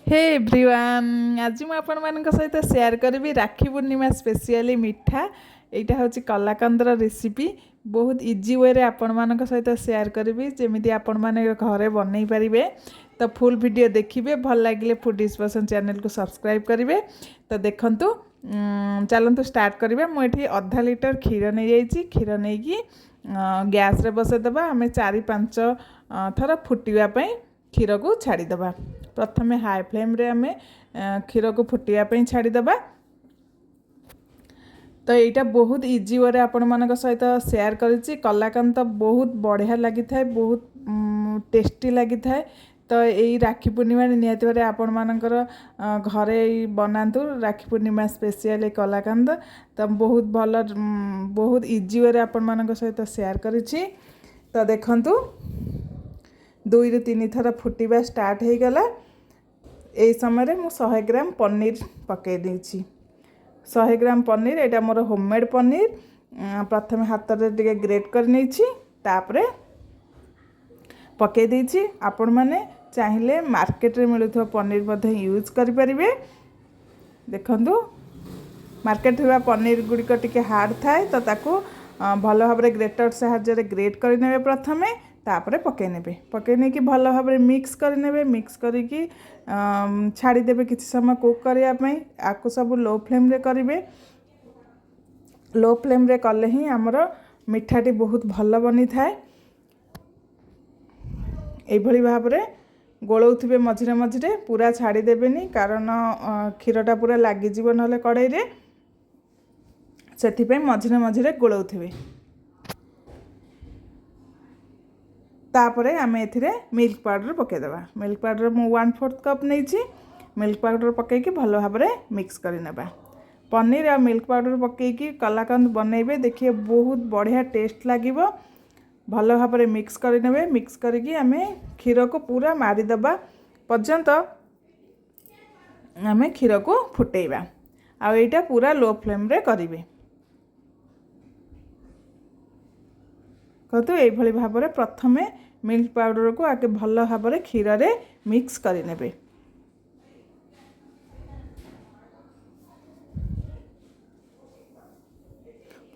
ହେ everyone, ଆଜି ମୁଁ ଆପଣମାନଙ୍କ ସହିତ ସେୟାର କରିବି ରାକ୍ଷୀ ପୂର୍ଣ୍ଣିମା ସ୍ପେସିଆଲି ମିଠା। ଏଇଟା ହେଉଛି କଲାକନ୍ଦର ରେସିପି। ବହୁତ ଇଜି ୱେରେ ଆପଣମାନଙ୍କ ସହିତ ସେୟାର କରିବି, ଯେମିତି ଆପଣମାନେ ଘରେ ବନେଇ ପାରିବେ। ତ ଫୁଲ୍ ଭିଡ଼ିଓ ଦେଖିବେ, ଭଲ ଲାଗିଲେ ଫୁଡ୍ ଡିସ୍ପସନ୍ ଚ୍ୟାନେଲକୁ ସବସ୍କ୍ରାଇବ୍ କରିବେ। ତ ଦେଖନ୍ତୁ, ଚାଲନ୍ତୁ ଷ୍ଟାର୍ଟ କରିବା। ମୁଁ ଏଠି ଅଧା ଲିଟର କ୍ଷୀର ନେଇଯାଇଛି। କ୍ଷୀର ନେଇକି ଗ୍ୟାସ୍ରେ ବସାଇଦେବା। ଆମେ 4-5 ଥର ଫୁଟିବା ପାଇଁ କ୍ଷୀରକୁ ଛାଡ଼ିଦେବା। ପ୍ରଥମେ ହାଇ ଫ୍ଲେମ୍ରେ ଆମେ କ୍ଷୀରକୁ ଫୁଟିବା ପାଇଁ ଛାଡ଼ିଦେବା। ତ ଏଇଟା ବହୁତ ଇଜି ୱେରେ ଆପଣମାନଙ୍କ ସହିତ ସେୟାର କରିଛି। କଲାକନ୍ଦ ତ ବହୁତ ବଢ଼ିଆ ଲାଗିଥାଏ, ବହୁତ ଟେଷ୍ଟି ଲାଗିଥାଏ। ତ ଏଇ ରାକ୍ଷୀ ପୂର୍ଣ୍ଣିମାରେ ନିହାତି ଭାବରେ ଆପଣମାନଙ୍କର ଘରେ ଏଇ ବନାନ୍ତୁ ରାକ୍ଷୀ ପୂର୍ଣ୍ଣିମା ସ୍ପେସିଆଲ କଲାକନ୍ଦ। ତ ବହୁତ ଭଲ, ବହୁତ ଇଜି ୱେରେ ଆପଣମାନଙ୍କ ସହିତ ସେୟାର କରିଛି। ତ ଦେଖନ୍ତୁ, 2ରୁ 3 ଥର ଫୁଟିବା ଷ୍ଟାର୍ଟ ହେଇଗଲା। ଏଇ ସମୟରେ ମୁଁ 100 ଗ୍ରାମ ପନିର ପକାଇ ଦେଇଛି। 100 ଗ୍ରାମ ପନିର, ଏଇଟା ମୋର ହୋମମେଡ଼୍ ପନିର। ପ୍ରଥମେ ହାତରେ ଟିକେ ଗ୍ରେଟ୍ କରି ନେଇଛି, ତାପରେ ପକାଇ ଦେଇଛି। ଆପଣମାନେ ଚାହିଁଲେ ମାର୍କେଟରେ ମିଳୁଥିବା ପନିର ମଧ୍ୟ ୟୁଜ୍ କରିପାରିବେ। ଦେଖନ୍ତୁ, ମାର୍କେଟ ଥିବା ପନିର ଗୁଡ଼ିକ ଟିକେ ହାର୍ଡ଼ ଥାଏ, ତ ତାକୁ ଭଲ ଭାବରେ ଗ୍ରେଟର ସାହାଯ୍ୟରେ ଗ୍ରେଟ୍ କରିନେବେ ପ୍ରଥମେ, ତାପରେ ପକାଇ ନେବେ। ପକାଇ ନେଇକି ଭଲ ଭାବରେ ମିକ୍ସ କରିନେବେ। ମିକ୍ସ କରିକି ଛାଡ଼ିଦେବେ କିଛି ସମୟ କୁକ୍ କରିବା ପାଇଁ। ଆକୁ ସବୁ ଲୋ ଫ୍ଲେମ୍ରେ କରିବେ। ଲୋ ଫ୍ଲେମ୍ରେ କଲେ ହିଁ ଆମର ମିଠାଟି ବହୁତ ଭଲ ବନିଥାଏ। ଏଇଭଳି ଭାବରେ ଗୋଳଉଥିବେ ମଝିରେ ମଝିରେ, ପୁରା ଛାଡ଼ିଦେବେନି, କାରଣ କ୍ଷୀରଟା ପୁରା ଲାଗିଯିବ ନହେଲେ କଡ଼େଇରେ। ସେଥିପାଇଁ ମଝିରେ ମଝିରେ ଗୋଳଉଥିବେ। ତାପରେ ଆମେ ଏଥିରେ ମିଲ୍କ ପାଉଡ଼ର ପକାଇଦେବା। ମିଲ୍କ ପାଉଡ଼ର ମୁଁ 1/4 କପ୍ ନେଇଛି। ମିଲ୍କ ପାଉଡ଼ର ପକାଇକି ଭଲ ଭାବରେ ମିକ୍ସ କରିନେବା। ପନିର ଆଉ ମିଲ୍କ ପାଉଡ଼ର ପକାଇକି କଲାକନ୍ଦ ବନେଇବେ, ଦେଖିବେ ବହୁତ ବଢ଼ିଆ ଟେଷ୍ଟ ଲାଗିବ। ଭଲ ଭାବରେ ମିକ୍ସ କରିନେବେ। ମିକ୍ସ କରିକି ଆମେ କ୍ଷୀରକୁ ପୁରା ମାରିଦେବା ପର୍ଯ୍ୟନ୍ତ ଆମେ କ୍ଷୀରକୁ ଫୁଟେଇବା। ଆଉ ଏଇଟା ପୁରା ଲୋ ଫ୍ଲେମ୍ରେ କରିବେ। କିନ୍ତୁ ଏଇଭଳି ଭାବରେ ପ୍ରଥମେ ମିଲ୍କ ପାଉଡ଼ରକୁ ଆଗେ ଭଲ ଭାବରେ କ୍ଷୀରରେ ମିକ୍ସ କରିନେବେ।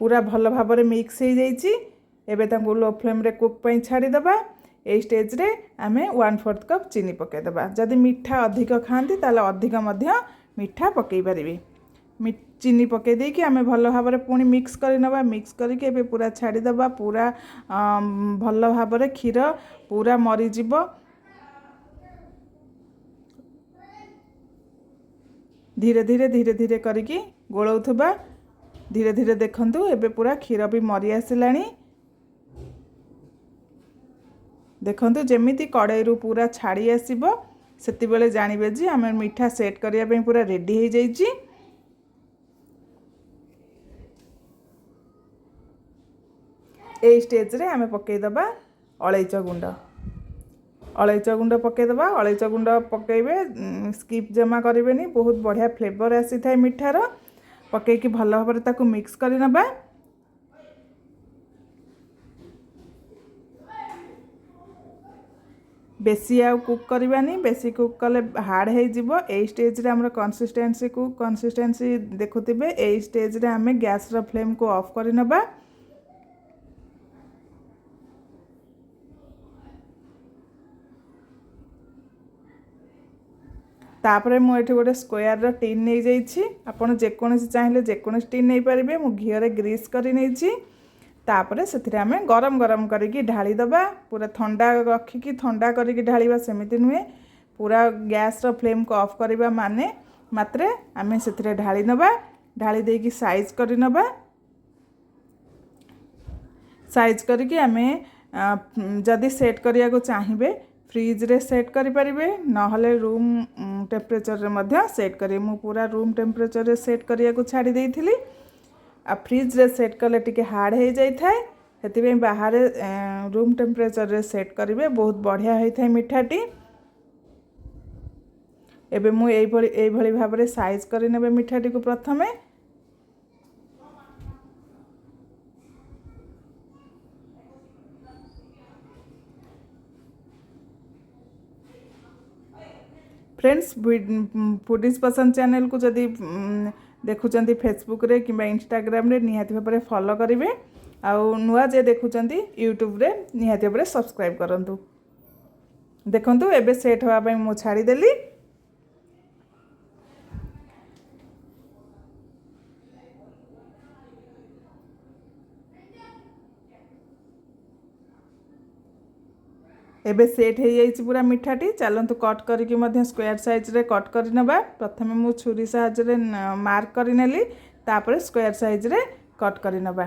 ପୁରା ଭଲ ଭାବରେ ମିକ୍ସ ହେଇଯାଇଛି। ଏବେ ତାଙ୍କୁ ଲୋ ଫ୍ଲେମ୍ରେ କୁକ୍ ପାଇଁ ଛାଡ଼ିଦେବା। ଏଇ ଷ୍ଟେଜ୍ରେ ଆମେ 1/4 କପ୍ ଚିନି ପକାଇଦେବା। ଯଦି ମିଠା ଅଧିକ ଖାଆନ୍ତି ତାହେଲେ ଅଧିକ ମଧ୍ୟ ମିଠା ପକାଇ ପାରିବେ। ଚିନି ପକାଇ ଦେଇକି ଆମେ ଭଲ ଭାବରେ ପୁଣି ମିକ୍ସ କରିନେବା। ମିକ୍ସ କରିକି ଏବେ ପୁରା ଛାଡ଼ିଦେବା। ପୁରା ଭଲ ଭାବରେ କ୍ଷୀର ପୁରା ମରିଯିବ। ଧୀରେ ଧୀରେ ଧୀରେ ଧୀରେ କରିକି ଗୋଳଉଥିବା। ଧୀରେ ଧୀରେ ଦେଖନ୍ତୁ, ଏବେ ପୁରା କ୍ଷୀର ବି ମରି ଆସିଲାଣି। ଦେଖନ୍ତୁ, ଯେମିତି କଡ଼େଇରୁ ପୁରା ଛାଡ଼ି ଆସିବ, ସେତେବେଳେ ଜାଣିବେ ଯେ ଆମେ ମିଠା ସେଟ୍ କରିବା ପାଇଁ ପୁରା ରେଡ଼ି ହେଇଯାଇଛି। ଏଇ ଷ୍ଟେଜ୍ରେ ଆମେ ପକାଇଦେବା ଅଳେଇଚ ଗୁଣ୍ଡ। ଅଳେଇଚ ଗୁଣ୍ଡ ପକାଇଦେବା। ଅଳେଇଚ ଗୁଣ୍ଡ ପକାଇବେ, ସ୍କିପ୍ ଜମା କରିବେନି, ବହୁତ ବଢ଼ିଆ ଫ୍ଲେଭର୍ ଆସିଥାଏ ମିଠାର। ପକାଇକି ଭଲ ଭାବରେ ତାକୁ ମିକ୍ସ କରିନେବା। ବେଶୀ ଆଉ କୁକ୍ କରିବାନି, ବେଶୀ କୁକ୍ କଲେ ହାର୍ଡ଼ ହେଇଯିବ। ଏଇ ଷ୍ଟେଜ୍ରେ ଆମର କନସିଷ୍ଟେନ୍ସି ଦେଖୁଥିବେ। ଏଇ ଷ୍ଟେଜ୍ରେ ଆମେ ଗ୍ୟାସ୍ର ଫ୍ଲେମ୍କୁ ଅଫ୍ କରିନେବା। ତାପରେ ମୁଁ ଏଠି ଗୋଟେ ସ୍କୋୟାରର ଟିନ୍ ନେଇଯାଇଛି। ଆପଣ ଯେକୌଣସି ଚାହିଁଲେ ଯେକୌଣସି ଟିନ୍ ନେଇପାରିବେ। ମୁଁ ଘିଅରେ ଗ୍ରୀସ୍ କରି ନେଇଛି। ତାପରେ ସେଥିରେ ଆମେ ଗରମ ଗରମ କରିକି ଢାଳିଦେବା। ପୁରା ଥଣ୍ଡା ରଖିକି ଥଣ୍ଡା କରିକି ଢାଳିବା ସେମିତି ନୁହେଁ, ପୁରା ଗ୍ୟାସ୍ର ଫ୍ଲେମ୍କୁ ଅଫ୍ କରିବା ମାନେ ମାତ୍ରେ ଆମେ ସେଥିରେ ଢାଳି ନେବା। ଢାଳି ଦେଇକି ସାଇଜ୍ କରିନେବା। ସାଇଜ୍ କରିକି ଆମେ ଯଦି ସେଟ୍ କରିବାକୁ ଚାହିଁବେ ଫ୍ରିଜ୍ରେ ସେଟ୍ କରିପାରିବେ, ନହେଲେ ରୁମ୍ ଟେମ୍ପରେଚର୍ରେ ମଧ୍ୟ ସେଟ୍ କରିବେ। ମୁଁ ପୁରା ରୁମ୍ ଟେମ୍ପରେଚର୍ରେ ସେଟ୍ କରିବାକୁ ଛାଡ଼ି ଦେଇଥିଲି। ଆଉ ଫ୍ରିଜ୍ରେ ସେଟ୍ କଲେ ଟିକେ ହାର୍ଡ଼ ହେଇଯାଇଥାଏ, ସେଥିପାଇଁ ବାହାରେ ରୁମ୍ ଟେମ୍ପରେଚର୍ରେ ସେଟ୍ କରିବେ, ବହୁତ ବଢ଼ିଆ ହୋଇଥାଏ ମିଠାଟି। ଏବେ ମୁଁ ଏଇଭଳି ଭାବରେ ସାଇଜ୍ କରିନେବେ ମିଠାଟିକୁ ପ୍ରଥମେ। ଫ୍ରେଣ୍ଡସ୍, ଫୁଡ଼ିଜ୍ ପସନ୍ଦ ଚ୍ୟାନେଲକୁ ଯଦି ଦେଖୁଛନ୍ତି ଫେସବୁକ୍ରେ କିମ୍ବା ଇନଷ୍ଟାଗ୍ରାମରେ, ନିହାତି ଭାବରେ ଫଲୋ କରିବେ। ଆଉ ନୂଆ ଯେ ଦେଖୁଛନ୍ତି ୟୁଟ୍ୟୁବରେ, ନିହାତି ଭାବରେ ସବସ୍କ୍ରାଇବ୍ କରନ୍ତୁ। ଦେଖନ୍ତୁ, ଏବେ ସେଟ୍ ହେବା ପାଇଁ ମୁଁ ଛାଡ଼ିଦେଲି। ଏବେ ସେଟ୍ ହେଇଯାଇଛି ପୁରା ମିଠାଟି। ଚାଲନ୍ତୁ, କଟ୍ କରିକି ମଧ୍ୟ ସ୍କୋୟାର ସାଇଜ୍ରେ କଟ୍ କରିନେବା। ପ୍ରଥମେ ମୁଁ ଛୁରୀ ସାହାଯ୍ୟରେ ମାର୍କ କରିନେଲି, ତାପରେ ସ୍କୋୟାର ସାଇଜ୍ରେ କଟ୍ କରିନେବା।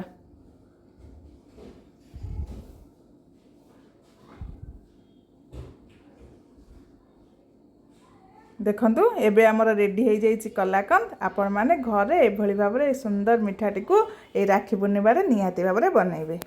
ଦେଖନ୍ତୁ, ଏବେ ଆମର ରେଡ଼ି ହେଇଯାଇଛି କଲାକନ୍ଦ। ଆପଣମାନେ ଘରେ ଏଭଳି ଭାବରେ ସୁନ୍ଦର ମିଠାଟିକୁ ଏଇ ରାକ୍ଷୀ ପୂର୍ଣ୍ଣିମାରେ ନିହାତି ଭାବରେ ବନେଇବେ।